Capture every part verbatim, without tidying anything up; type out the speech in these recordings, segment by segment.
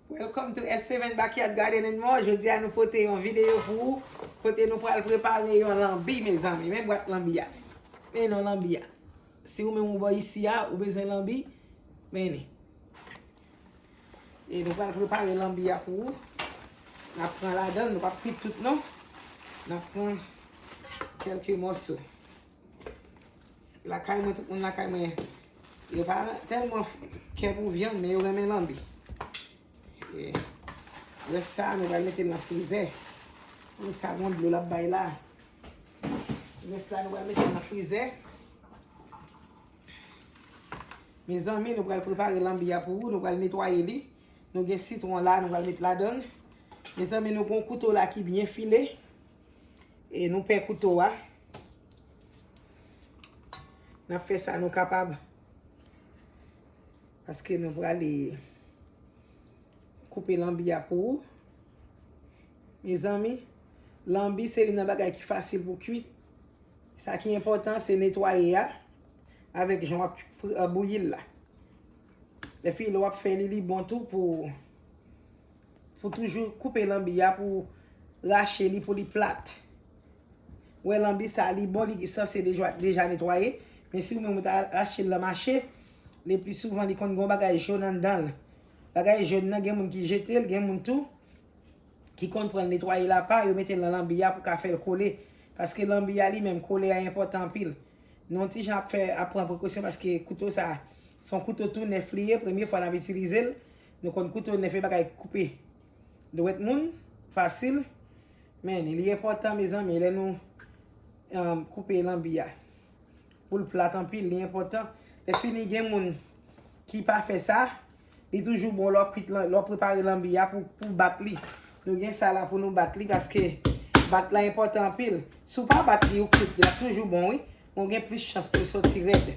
Welcome to S seven Backyard Garden and More. Jodi a nou pote yon videyo pou ou kote nou pral prepare yon lanbi, mezanmi. Men bwat lanbi a. Men non lanbi a. Si ou menm ou bò isi a, ou bezwen lanbi, men li. E nou pral prepare lanbi a pou ou. N ap pran ladan l, nou p ap kwit tout non. N ap pran kèlke mòso. Lakay mwen, tout moun lakay mwen, yo pa tèlman kè pou vyann, men yo renmen lanbi. E rès sa, nou pral mete l nan frizè. Pou sa, gon dlo l ap bay la. Rès la, nou pral mete l nan frizè. Mezanmi, nou pral prepare lanbi a pou ou, nou pral netwaye li. Nou gen sitwon la, nou pral met ladan l. Mezanmi, nou gon kouto la ki byen file. E nou pè kouto a. N ap fè sa nou kapab. Paske nou prale koupe lanbi a pou ou. Mezanmi, lanbi se youn nan bagay ki fasil pou kwit. Sa ki enpòtan, se netwaye a avèk jan w ap fri- bouyi l la. Lè fini lè w ap fè li, li bon tou pou, pou toujou koupe lanbi a, pou rache li, pou li plat. Wè lanbi sa, li bon, li sanse deja, deja netwaye. Men si ou menm ou ta achte l nan mache, le pli souvan li konn gon bagay jòn anndan l. Bagay jòn nan, gen moun ki jete l, gen moun tou ki konn pran l netwaye l apa, yo mete l nan lanbi a pou ka fè l kole. Paske lanbi a li menm, kole a enpòtan anpil. Nou yon ti jan ap fè, ap pran prekosyon paske kouto sa, se yon kouto tou nèf li ye, premye fwa n ap itilize l. Nou konn kouto nèf e bagay koupe dwèt moun, fasil. Men li enpòtan, mezanmi, lè nou, um, koupe lanbi a. Pou l plat anpil, li enpòtan. Lè fini, gen moun ki pa fè sa, li toujou bon lè w ap kwit lan- lè w ap prepare lanbi a pou, pou bat li. Nou gen sa la pou nou bat li, paske bat la enpòtan anpil. Si w pa bat li, ou kwit li, l ap toujou bon, wi. Men w gen plis chans pou l soti rèd.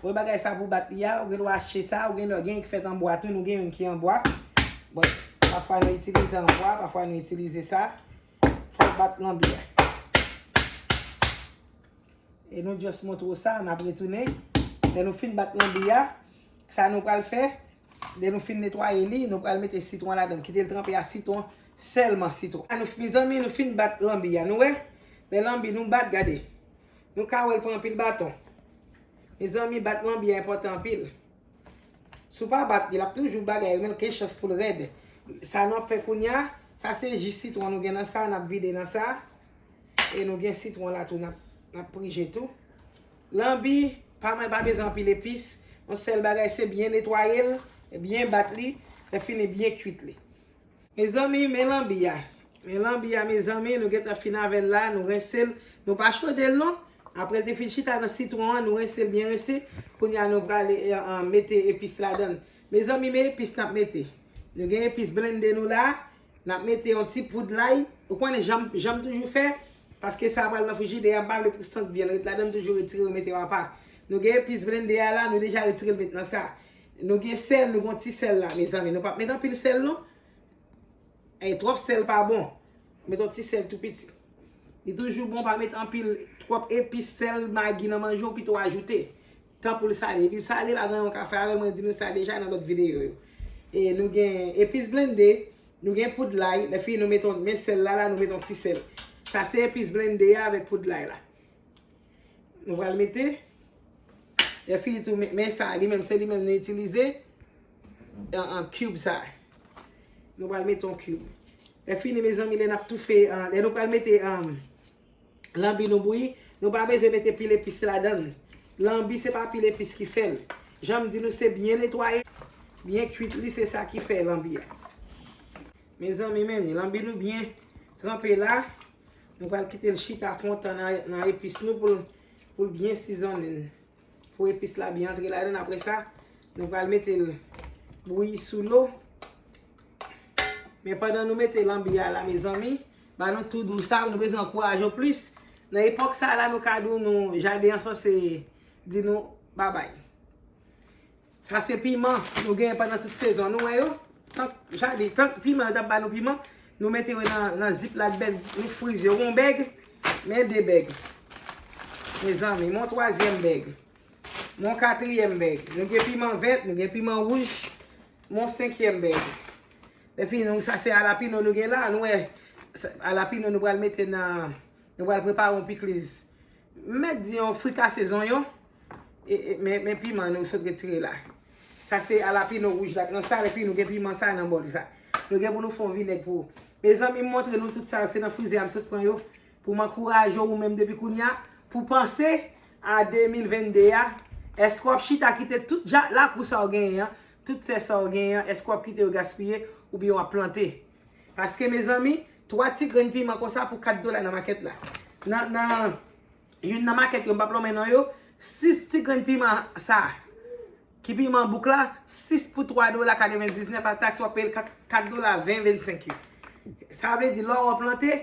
Wè bagay sa pou bat li a, ou gen dwa achte sa, ou gen dwa gen ki fèt an bwa tou, nou gen youn ki an bwa. Bon, pafwa nou itilize an bwa, pafwa nou itilize sa. Fò w bat lanbi a. E nou just montre w sa, n ap retounen. Lè nou fin bat lanbi a, sa nou pral fè, lè nou fin netwaye li, nou pral mete sitwon ladan. Kite l tranpe a sitwon, sèlman sitwon. A nou, mezanmi, nou fin bat lanbi a, nou wè? Lè lanbi nou bat, gade. Nou ka wè l pran anpil baton. Mezanmi, bat lanbi a enpòtan anpil. Si w pa bat li, l ap toujou bagay, men l gen chans pou l rèd. Sa nou ap fè kounye a, sa se ji sitwon nou gen nan sa, n ap vide nan sa. E nou gen sitwon la tou, n ap, n ap prije tou. Lanbi, pa, pa bezwen anpil epis. Yon sèl bagay, se byen netwaye l, byen bat li, lè fini byen kwit li. Mezanmi, men lanbi a. Men lanbi a, mezanmi, nou gentan fin avè l la, nou rense l. Nou pa chode l non. Apre l te fin chita nan sitwon an, nou rense l byen rense. Kounye a nou prale, eh, eh, mete epis ladan l. Mezanmi, men epis n ap mete. Nou gen epis blende nou la. N ap mete yon ti poud lay. Ou konnen jan m, jan m toujou fè. Paske sa pral nan frijidè a, m pa vle pou sant vyann ret ladan, m toujou retire, remete yo apa. Nou gen epis blende a la, nou deja retire l met nan sa. Nou gen sèl, nou gen yon ti sèl la, mezanmi. Nou p ap met anpil sèl non. E twòp sèl pa bon. Met yon ti sèl tou piti. Li toujou bon, pa met anpil, twòp epis, sèl, magi nan manje w, pito ajoute. Tan pou l sale. Epi l sale, pa gen anyen w ka fè avè l, mwen di nou sa deja nan lòt videyo yo. E nou gen epis blende, nou gen poud lay, lè fini nou met yon, men sèl la, la, nou met yon ti sèl. Sa se epis blende a avèk poud lay la. Nou pral mete. Lè fini tou, men, men sa, li menm, se li menm nou itilize. An, an, cube sa. Nou pral mete yon cube. Lè fini, mezanmi, lè n ap toufe, an, lè nou pral mete, an, lanbi nou bouyi, nou pa bezwen mete pil epis ladan l. Lanbi, se pa pil epis ki fè l. Jan m di nou, se byen netwaye, byen kwit li, se sa ki fè lanbi a. Mezanmi, men, lanbi nou byen tranpe la. Nou pral kite l chita fè yon tan nan, nan epis nou pou l, pou l byen sizonnen. Pou epis la byen antre ladan l. Apre sa, nou pral mete l bouyi sou lo. Men pandan nou mete lanbi a la, mezanmi, ba nou tou dou sa, nou bezwen ankouraje w plis. Nan epòk sa la, nou ka di w nou jaden an sanse di nou babay. Sa se piman nou genyen pandan tout sezon. Nou wè yo? Tank, jaden, tank piman yo t ap ba nou piman, nou mete yo nan, nan ziplock bag, nou frize yo. Yon bag, men de bag. Mezanmi, men yon twazyèm bag. Mon katriyèm bèg. Nou gen piman vèt, nou gen piman wouj. Mon senkyèm bèg. Lè fini, nou, sa se alapino nou gen la. Nou wè, sa- alapino nou pral mete nan, nou pral prepare yon pikliz. M mèt di yon frikase zonyon. E, e, men, men piman nou sot retire la. Sa se alapino wouj la k nan sa, epi nou gen piman sa nan bòl sa. Nou gen pou nou fè yon vinèg pou. Mezanmi, m montre nou tout sa, se nan frizè a m sot pran yo. Pou m ankouraje w, ou menm depi kounye a, pou panse a de mil vennde a, èske w ap chita kite tout ja- lakou sa w genyen an, tout tè sa w genyen an, èske w ap kite yo gaspiye oubyen w ap plante? Paske, mezanmi, twa ti grenn piman konsa pou kat dola nan makèt la. Nan, nan, youn nan makèt yo, m p ap lonmen non yo, sis ti grenn piman sa, ki piman bouk la, sis pou twa dola katrevendiznèf a taks, w ap peye l kat, kat dola ven, vennsenk yo. Sa vle di, lè w plante,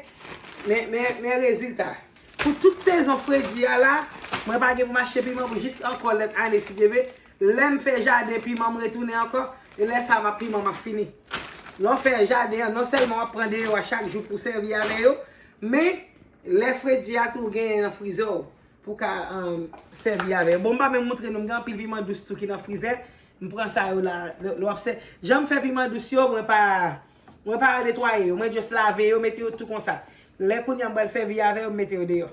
men, men, men rezilta. Pou tout sezon fredi a la, mwen pa gen pou m achte piman pou jis ankò lòt ane, si Dye vle. Lè m fè jaden piman, m retounen ankò, e lè sa a, m ap piman, m ap fini. Lè w fè jaden an, non sèlman w ap pran deyò a chak jou pou sèvi avè yo, men lè fredi a tou, w genyen nan frizè w pou w ka, um, sèvi avè yo. Bon, m pa menm moutre nou, m gen anpil piman dous tou ki nan frizè. M pran sa yo la, lè, lè w ap sè-, jan m fè piman dous yo, mwen pa, mwen pa netwaye yo, mwen just lave yo, mete yo tou konsa. Lè kounye a m pral sèvi avè yo, m mete yo deyò.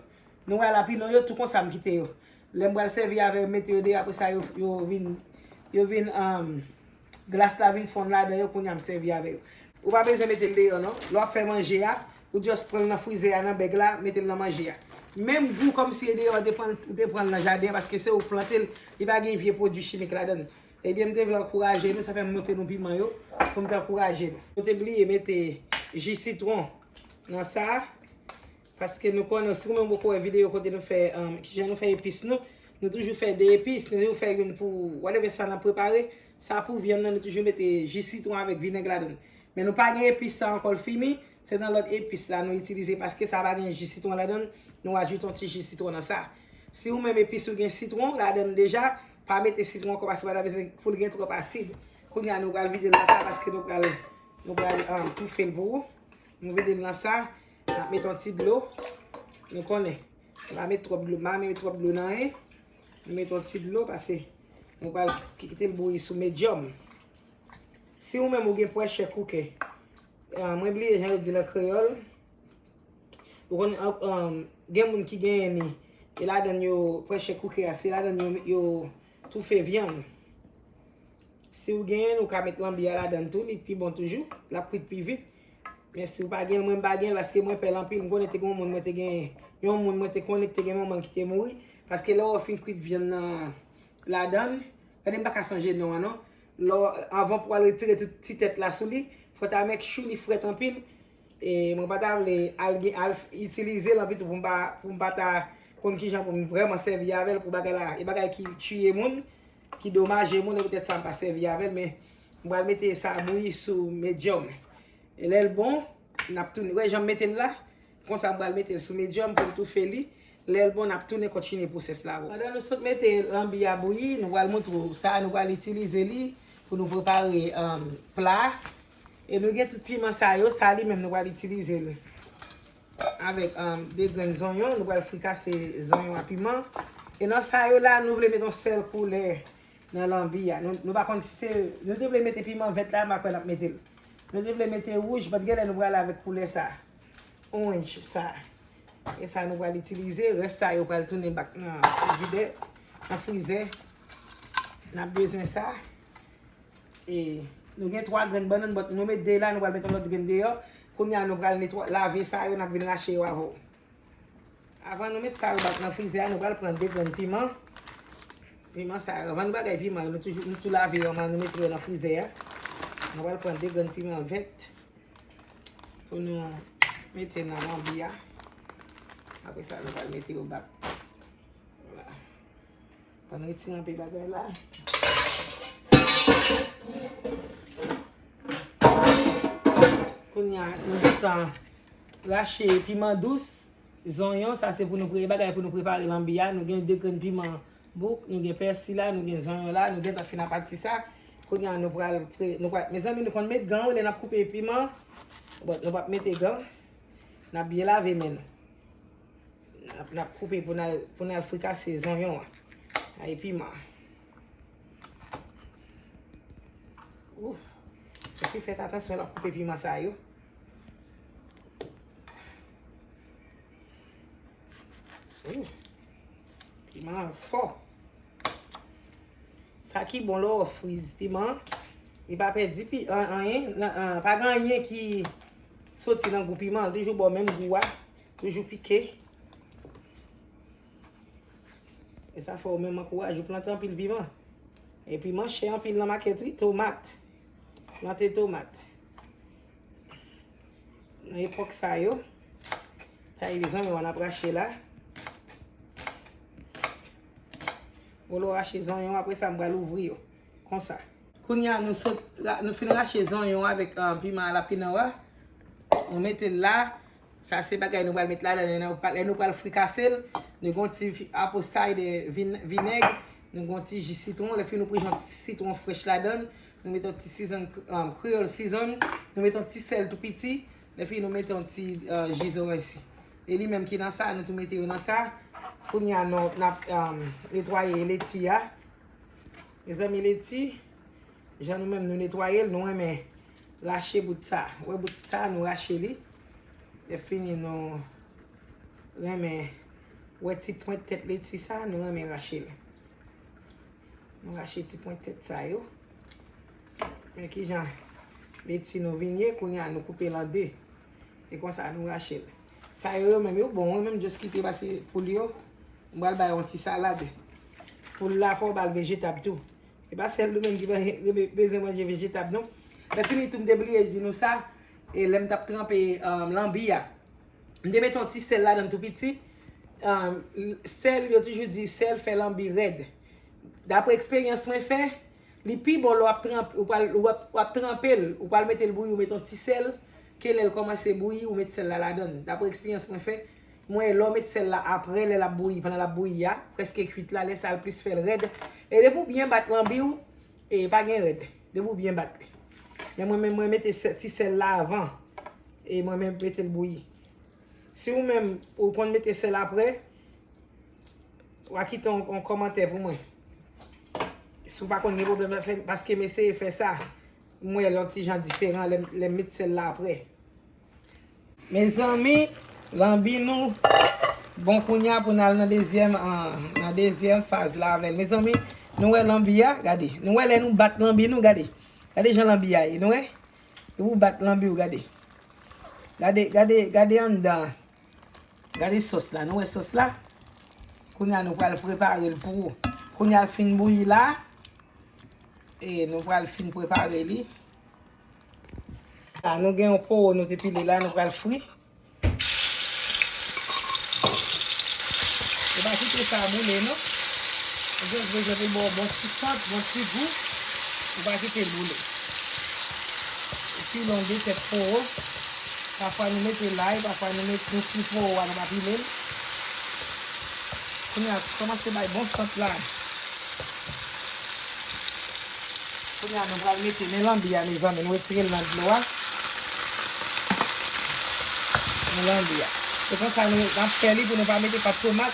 Nou wè alapino yo, tou konsa m kite yo. Lè m pral sèvi avè yo, m mete yo deyò, apre sa yo, yo vin, yo vin, um, glas la vin fonn ladan yo, kounye a m sèvi avè yo. Ou pa bezwen mete l deyò non. Lè w ap fè manje a, ou just pran l nan frizè a, nan bèg la, mete l nan manje a. Menm gou kòmsi e deyò, ou te pran, ou te pran l nan jaden an, paske se ou k plante l, li pa gen vye pwodui chimik ladan l. Ebyen, m te vle ankouraje nou, sa fè m montre nou piman yo, pou m te ankouraje nou. Nou te bliye mete ji sitwon nan sa, paske nou konnen, si ou menm poko wè videyo kote nou fè, um, kijan nou fè epis nou, nou toujou fè de epis, nou toujou fè youn pou whatever sa n ap prepare, sa pou vyann nan, nou toujou mete ji sitwon avèk vinèg ladan l. Men nou pa gen epis sa ankò, l fini, se nan lòt epis la nou itilize, paske sa pa gen ji sitwon ladan l, nou ajoute yon ti ji sitwon nan sa. Si ou menm epis ou gen sitwon ladan l deja, pa mete sitwon ankò, paske ou pa ta bezwen pou l gen twòp asid. Kounye a nou pral vide l nan sa, paske nou pral, nou pral, um, toufe l pou ou. Nou vide l nan sa, n ap mete yon ti dlo. Nou konnen, nou pa met twòp dlo, m pa renmen met twòp dlo nan anyen. Nou mete yon ti dlo, paske nou pral kite l bouyi sou medyòm. Si ou menm ou gen pressure cooker, ah, mwen bliye jan yo di l an kreyòl. Ou konn, ah, ah, gen moun ki genyen li, e ladan l yo pressure cooker a, se ladan l yo, yo toufe vyann. Si w genyen l, ou ka met lanbi a ladan l tou, li pi bon toujou, l ap kwit pi vit. Men si w pa gen l, mwen m pa gen l, paske mwen pè l anpil. M konnen te gen yon moun mwen te genyen, yon moun mwen te konnen ki te gen manman l ki te mouri. Paske lè w fin kwit vyann nan ladan l, gade m pa ka sonje non an non. Lè w, anvan pou w al retire tout ti tèt la sou li, fò w ta make sure li frèt anpil. E mwen pa ta vle al gen, al itilize l anpil tou pou m pa, pou m pa ta konn kijan pou m vrèman sèvi avè l pou bagay la. E bagay ki tiye moun, ki domaje moun, e poutèt sa m pa sèvi avè l, men m pral mete sa bouyi sou medyòm. E lè l bon, n ap tounen. Wè jan m mete l la? Konsa m pral mete l sou medyòm pou l toufe li. Lè l bon, n ap tounen kontinye pwosès la. Pandan nou sot mete lanbi a bouyi, nou pral montre w sa, nou pral itilize li pou nou prepare, um, pla. E nou gen tout piman sa yo, sa li menm nou pral itilize l avèk, um, de grenn zonyon, nou pral frikase zonyon a piman. E nan sa yo la, nou vle mete yon sèl koulè nan lanbi a. Nou, nou pa konn si se, nou te vle mete piman vèt la, m pa kwè n ap mete l. Nou te vle mete wouj, but genlè nou prale avèk koulè sa. Orange sa. E sa nou pral itilize, rès sa yo pral tounen back nan frijidè, nan frizè. N ap bezwen sa. E nou gen twa grenn bannann, but nou met de la, nou pral met yon lòt grenn deyò. Kounye a nou pral netwa-, lave sa yo, n ap vin rache yo avè w. Avan nou met sa yo back nan frizè a, nou pral pran de grenn piman. Piman sa yo, avan nou bagay piman yo, nou toujou, nou tou lave yo, nou mete yo nan frizè a. Nou pral pran de grenn piman vèt pou nou mete nan lanbi a. Apre sa, nou pral mete yo back. Vwala. Ann retire anpe bagay la. Kounye a, nou gentan rache piman dous, zonyon, sa se pou nou pre-, bagay pou nou prepare lanbi a. Nou gen de grenn piman bouk, nou gen pèsi la, nou gen zonyon la, nou gentan fin ap pati sa. Kounye a, nou pral pre-, nou pral, mezanmi, nou konn met gan wi lè n ap koupe piman. Bon, nou p ap mete gan. N ap byen lave men nou. N ap, n ap koupe pou n al, pou n al frikase zonyon an. Ay piman. Ouf. Epi fè atansyon lè w ap koupe piman sa yo. Ouf. Piman an fò. Sa ki bon lè w friz piman, li pa pèdi pi, an- anyen, nan- an- pa gen anyen ki soti nan gou piman, li toujou ba w menm gou a, toujou pike. E sa fè w menm ankouraje w plante anpil piman. E piman chè anpil nan makèt wi, tomat. Plante tomat. Nan epòk sa yo, sa e zanmi w an ap rache la. Ou lè w rache zonyon, apre sa m pral ouvri yo. Konsa. Kounye a nou sot, ra- nou fin rache zonyon avèk ah, piman a lapinò a. Nou mete l la. Sa se bagay nou pral met ladan lè nou pral, lè nou pral frikase l. Nou gen yon ti fi- apostay de vin- vinèg. Nou gen yon ti ji sitwon. Lè fini nou pran yon ti sitwon frèch ladan. Nou mete yon ti season, um, Creole season. Nou mete yon ti sèl tou piti. Lè fini nou mete yon ti uh, ji zoranj si. E li menm ki nan sa, nou tou mete yo nan sa. Kounye a nou n ap um, netwaye leti a. Mezanmi, leti, jan nou menm nou netwaye l, nou renmen rache bout sa. Wè bout sa, nou rache li. Lè fini, nou renmen wè ti pwent tèt leti sa, nou renmen rache l. Nou rache ti pwent tèt sa yo. Men kijan leti nou vin ye, kounye a nou koupe l an de. E konsa nou rache l. Sa yo, yo menm, yo bon, wi, menm just kite pase poul yo. M pral bay yon ti salad. Poul la, fò w ba l vejetab tou. E pa sèl nou menm ki be- be- bezwen manje vejetab, non. Lè fini tou, m te bliye di nou sa. E lè m t ap tranpe um, lanbi a, m te mete yon ti sèl ladan tou piti. Um, sèl, yo toujou di sèl fè lanbi rèd. Daprè eksperyans mwen fè, li pi bon lè w ap tranp- ou pral- w ap, w ap tranpe l, ou pral mete l bouyi, ou mete yon ti sèl, ke lè l kòmanse bouyi, ou met sèl la ladan l. Daprè eksperyans mwen fè, mwen, lè w met sèl la apre, lè l ap bouyi, pandan l ap bouyi a, prèske kwit la, lè sa a l plis fè l rèd. E depi w byen bat lanbi w, e pa gen rèd. Depi w byen bat li. Men mwen menm, mwen mete sè- ti sèl la avan. E mwen menm mete l bouyi. Si ou menm, ou konn mete sèl apre, w a kite yon, yon kòmantè pou mwen. Si w pa konn gen pwoblèm, paske, paske m eseye fè sa, m wè l yon ti jan diferan lè m, lè m met sèl la apre. Mezanmi, lanbi nou bon kounye a pou n al nan dezyèm, ah, nan dezyèm faz la avè l. Mezanmi, nou wè lanbi a, gade. Nou wè lè nou bat lanbi nou, gade. Gade jan lanbi a ye, nou wè? Epi w bat lanbi w, gade. Gade, gade, gade anndan an. Gade sòs la, nou wè sòs la? Kounye a nou pral prepare l pou ou. Kounye a l fin bouyi la, e nou pral fin prepare li. La, nou gen yon powo nou te pile la, nou pral fri. Ou pa kite sa boule, non. Ou jis bezwen pou l ba w bon ti sant, bon ti gou. Ou pa kite l boule. Epi lè w gen tèt powo, pafwa nou mete lay, pafwa nou met nou fri powo a, nou pa pile l. Kounye a, kòmanse bay bon sant la. Kounye a, nou pral mete men lanbi a, mezanmi. Nou retire l nan dlo a. Men lanbi a. Se konsa nou, n ap fè li pou nou pa mete pat tomat.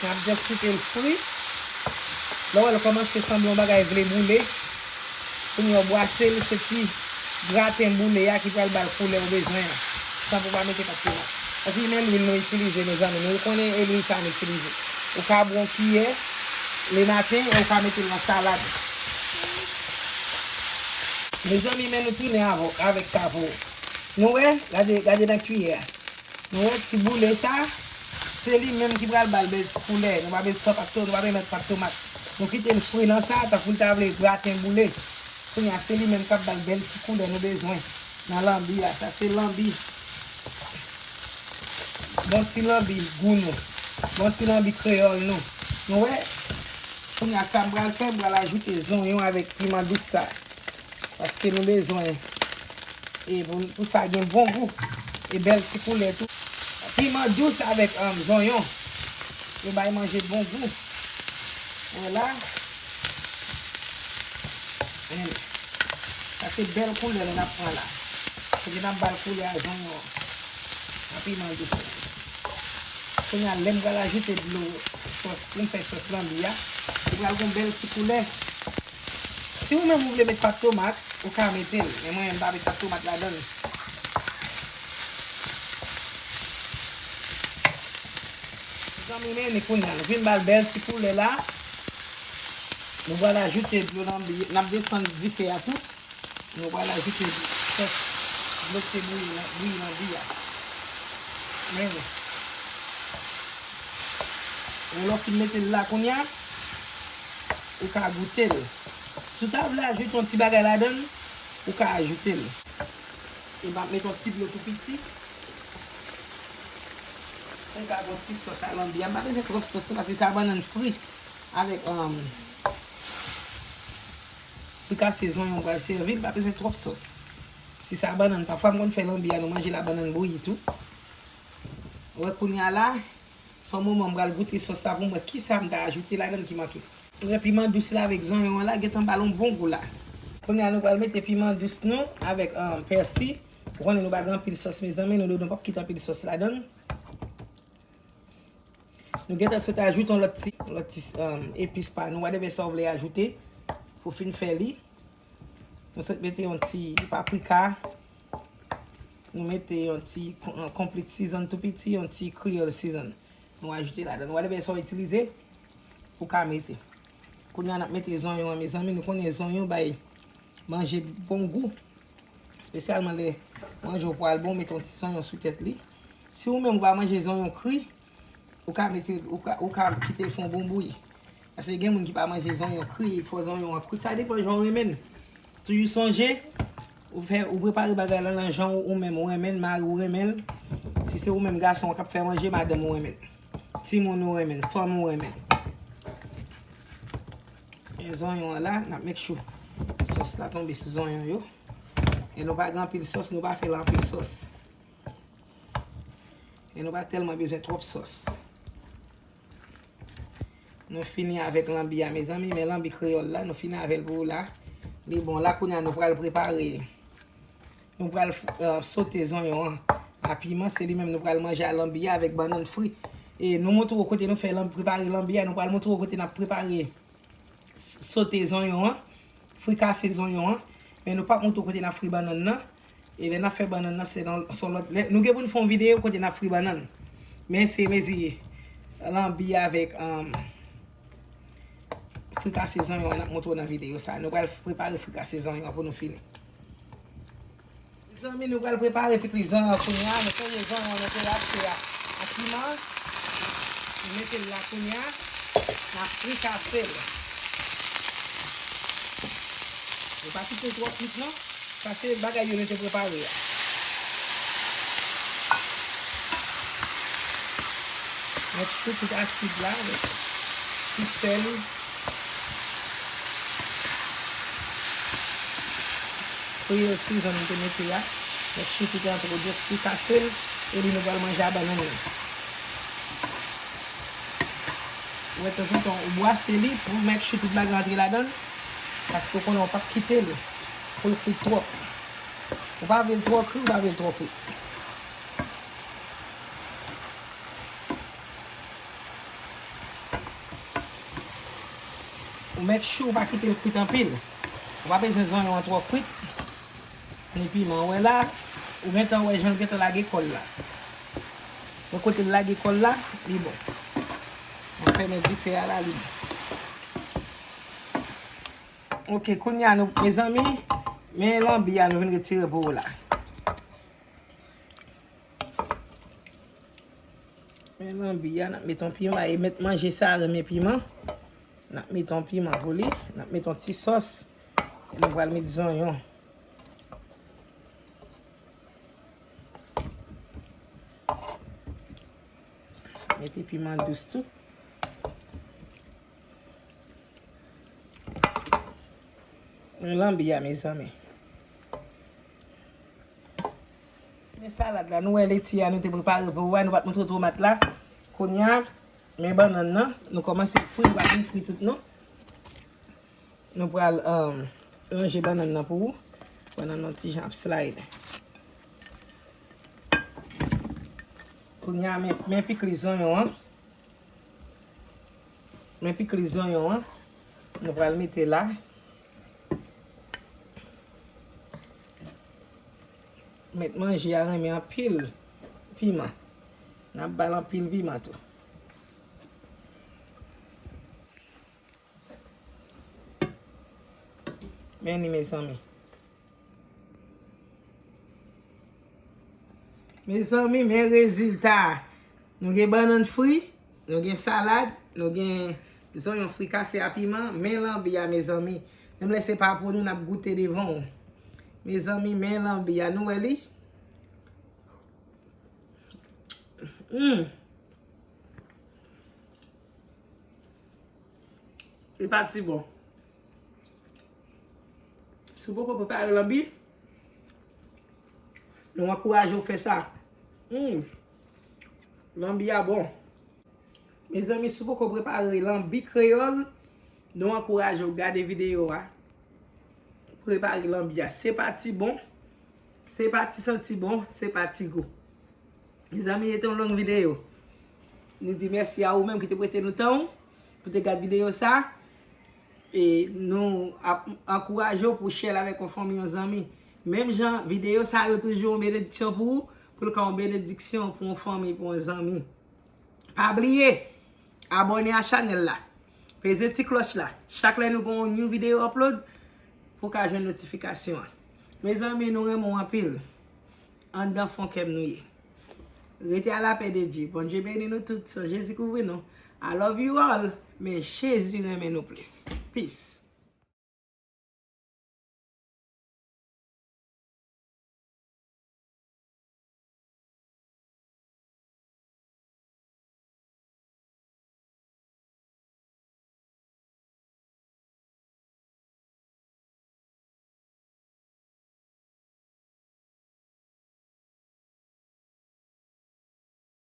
N ap jis kite l fri. Lè w wè l kòmanse sanble yon bagay vle boule, kounye a w bwase l, se ti graten boule a ki pral ba l koulè w bezwen an. San pou w pa mete pat tomat. Epi men lwil nou itilize, mezanmi. Nou konnen e lwil sa nou itilize. Ou ka bwè yon kiyè lematen e ou ka mete l nan salad. Mezanmi, men nou tounen avè, avèk sa pou nou wè, gade, gade nan kiyè a. Nou wè ti boule sa, se li menm ki pral ba l bèl ti koulè. Nou pa bezwen pat to-, nou pa bezwen met pat tomat. Nou kite l fri nan sa, tankou l ta vle graten boule. Kounye a, se li menm k ap ba l bèl ti koulè nou bezwen nan lanbi a. Sa se lanbi. Bon ti lanbi gou nou. Bon ti lanbi kreyòl nou. Nou wè? Kounye a, sa m pral fè, m pral ajoute zonyon avèk piman dous sa. Paske nou bezwen e pou, pou sa gen bon gou. E bèl ti koulè tou. Piman dous avèk um, zonyon. Yo bay manje bon gou. Vwala. Men, sa se bèl koulè nou n ap pran la. Kounye a n ap ba l koulè a zonyon an. Ak piman dous la. Kounye a, lè m pral ajoute dlo sòs pou m fè sòs lanbi a, li pral gon bèl ti koulè. Si ou menm ou vle met pat tomat, Ou ka mete l, men mwen, m pa met tomat ladan l. Zanmi, men kounye a, nou fin ba l bèl ti koulè la. Nou pral ajoute dlo nan bi, n ap desann dife a tou. Nou pral ajoute sòs dlo ki te bouyi nan, bouyi nan bi a. Men, men lè w fin mete l la kounye a, ou ka goute l. Si w ta vle ajoute yon ti bagay ladan l, ou ka ajoute l. E m ap met yon ti dlo tou piti. Pou m ka gon ti sòs a lanbi a. M pa bezwen twòp sòs non, paske se a bannann fri avèk, um, frikase zonyon m pral sèvi. M pa bezwen twòp sòs. Se sa bannann. Pafwa m konn fè lanbi a, nou manje la bannann bouyi tou. Ou wè kounye a la, se yon moman m pral goute sòs la pou m wè kisa m ta ajoute ladan l ki manke. Ou wè piman dous la avèk zonyon an la, gentan ba l yon bon gou la. Kounye a nou pral mete piman dous nou avèk, um, pèsi. Ou konnen nou pa gen anpil sòs, mezanmi, nou, nou p ap kite anpil sòs ladan l. Nou gentan sot ajoute yon lòt ti, yon lòt ti, um, epis pa nou, whatever sa w vle ajoute pou fin fè li. Nou sot mete yon ti paprika. Nou mete yon ti kon-, complete season tou piti, yon ti Creole season. Nou ajoute ladan l. Whatever sa w itilize, ou ka mete. Kounye a n ap mete zonyon an, mezanmi. Nou konnen zonyon bay manje bon gou. Espesyalman lè manje w pral bon, mete yon ti zonyon sou tèt li. Si ou menm ou pa manje zonyon kri, ou ka mete, ou ka, ou ka kite l fè yon bon bouyi. Paske gen moun ki pa manje zonyon kri, fò zonyon an kwit. Sa depann jan w renmen l. Toujou sonje, ou fè, ou prepare bagay la nan jan ou, ou menm ou renmen l, mari w renmen l. Si se ou menm gason an k ap fè manje, madanm ou renmen l. Timoun ou renmen l, fanm ou renmen l. Men zonyon an la, n ap make sure sòs la tonbe sou zonyon yo. E nou pa gen anpil sòs, nou pa fè l anpil sòs. E nou pa tèlman bezwen twòp sòs. Nou fini avèk lanbi a, mezanmi, men lanbi kreyòl la, nou fini avè l pou la. Li bon, la kounye a nou pral prepare, nou pral, eh, sote zonyon an a piman, se li menm nou pral manje a lanbi a avèk bannann fri. E nou montre w kote nou fè lanbi, prepare lanbi a, nou pral montre w kote n ap prepare s-, sote zonyon an, frikase zonyon an. Men nou p ap montre w kote n ap fri bannann nan. E lè n ap fè bannann nan, se nan, se yon lòt, lè, nou gen pou n fè yon videyo kote n ap fri bannann. Men se mezi lanbi avèk, um, frikase zonyon an n ap montre w nan videyo sa. Nou pral prepare frikase zonyon an pou nou fini. Mezanmi, nou pral prepare pikliz zonyon an kounye a. Nou peye zonyon an, nou peye achte a, a piman. Nou mete l la kounye a. N ap frikase l. Nou pa kite l twò kwit non. Sa se bagay yo nou te prepare a. Mèt sou tout asid la, ti sèl. Creole season nou te mete a. Mèt sou tout antro, just frikase l, epi nou pral manje a bannann nan. Ou wè, tanzantan, ou bwase li pou make sure tout bagay antre ladan l, paske ou konnen ou p ap kite l pou l kwit twòp. Ou pa vle l twò kri, ou pa vle l twò kwit. Ou make sure ou pa kite l kwit anpil. Ou pa bezwen zonyon an twò kwit. Ni piman, ou wè la, ou gentan wè jan l gentan lage kò l la. Wè kote l lage kò l la, li bon. Mwen fèmen dife a la, li bon. Ok, kounye a nou, mezanmi, men lanbi a nou vin retire pou ou la. Men lanbi a, n ap met yon piman, e mèt manje sa renmen piman. N ap met yon piman pou li, n ap met yon ti sòs. E nou pral met zonyon. Mete piman dous tou. Men lanbi a, mezanmi. Men salad la, nou wè leti a, nou te prepare pou ou a, nou pa t montre tomat la. Kounye a, men bannann nan, nou kòmanse fri, nou pa fin fri tout non. Nou pral, um, lonje bannann nan pou ou. Bannann nan ti jan ap slide. Kounye a, men, men pikliz zonyon an. Men pikliz zonyon an, nou pral mete la. Mèt manje a renmen anpil piman. N ap ba l anpil piman tou. Men li, mezanmi. Mezanmi, men rezilta. Nou gen bannann fri, nou gen salad, nou gen zonyon frikase a piman, men lanbi a, mezanmi. Menm lè se pa pou nou, n ap goute devan w. Mezanmi, men lanbi a, nou wè li? Hmm. Li pati bon. Si w poko prepare lanbi, nou ankouraje w fè sa. Hmm. Lanbi a bon. Mezanmi, si w poko prepare lanbi kreyòl, nou ankouraje w gade videyo a. Prepare lanbi a. Se pati bon, se pati santi bon, se pati gou. Mezanmi, se te yon long videyo. Nou di mèsi a ou menm ki te prete nou tan w pou te gade videyo sa. E nou ap ankouraje w pou share l avèk yon fanmi, yon zanmi. Menm jan videyo sa yo toujou yon benediksyon pou ou, pou l ka yon benediksyon pou yon fanmi, pou yon zanmi. Pa bliye abòne a chanèl la. Peze ti klòch la. Chak lè nou gen yon new videyo upload, pou w ka jwenn notifikasyon an. Mezanmi, nou renmen w anpil. Anndan fon kè m nou ye. Rete a lapè de Dye. Bondye beni nou tout. San Jezi kouvri nou. I love you all. Men Jezi renmen nou plis. Peace.